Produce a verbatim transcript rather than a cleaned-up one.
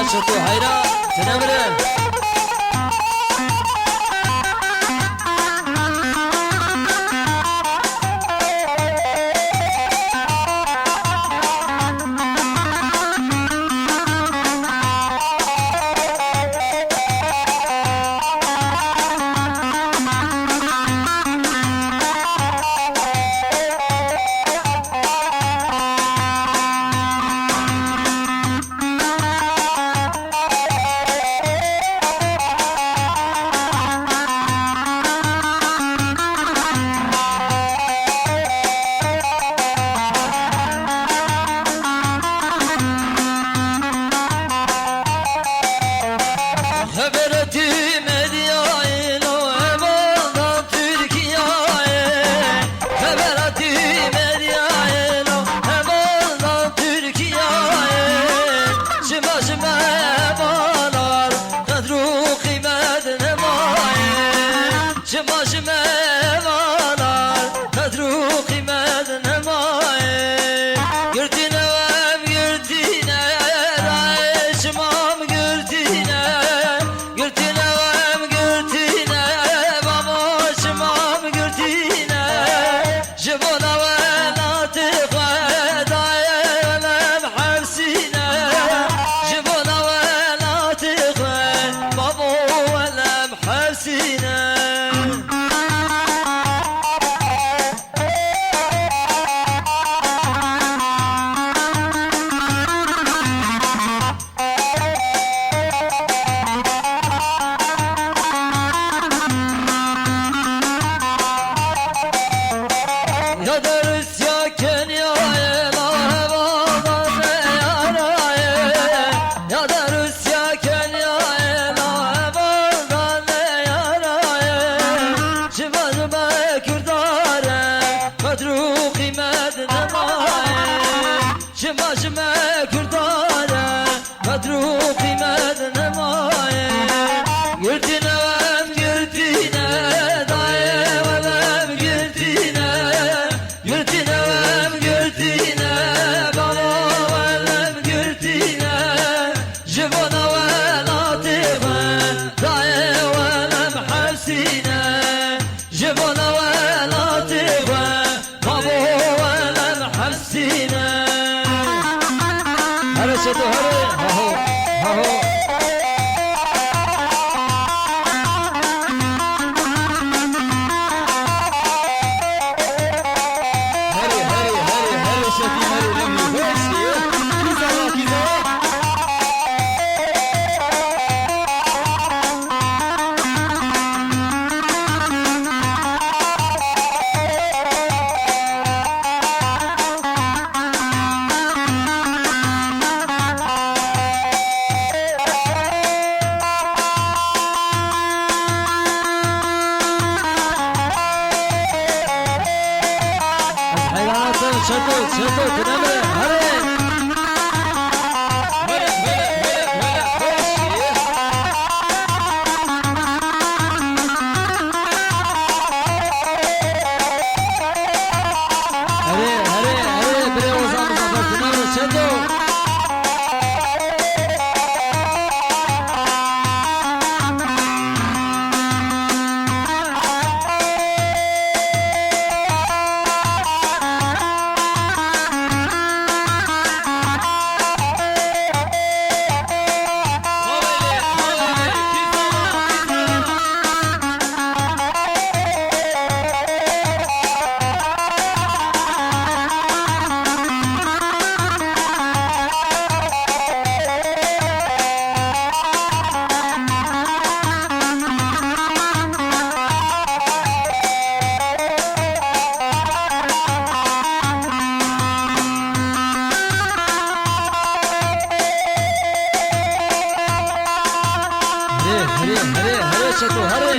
Çeto heyra, tine mire. Xeberetî medyayê lo hevaldan Tirkiyayê. Xeberetî medyayê lo hevaldan Tirkiyayê. Çima ji me hevalan qedr û qîmet nemaye? Çima ji me hevalan qedr û qîmet nemaye? Girtîne em girtîne, dayê çima em girtîne? Girtîne em girtîne, babo çima em girtîne? Ji bona welatê xwe dayê welem hepsîne. Ji bona welatê xwe babo welem hepsîne. Ya derûsiya Kenyayê, la hevaldan neyarayê. Ya derûsiya Kenyayê, la hevaldan neyarayê. Ji me, ji me Kurda re qedr û qîmet nemaye. Ji me, ji me Kurda re qedr û qîmet nemaye. Girtîne em girtîne, dayê welem girtîne. Girtîne em girtîne, babo welem girtîne. Ji bona welatê xwe, dayê welem hepsîne. Ji bona welatê xwe, babo welem hepsîne. Here Çeto, here. Haho, haho. Here, here, here, here Şefî, here, here. Hoş. Kîza, kîza. Ez heyranatım, Çeto, Çeto, dineme, hadi. Hele, hele, hele, hele, hoş. Here, here, here, birê Ozan Muzaffer, dineme, Çeto. Here, here, here, here, Çeto, here.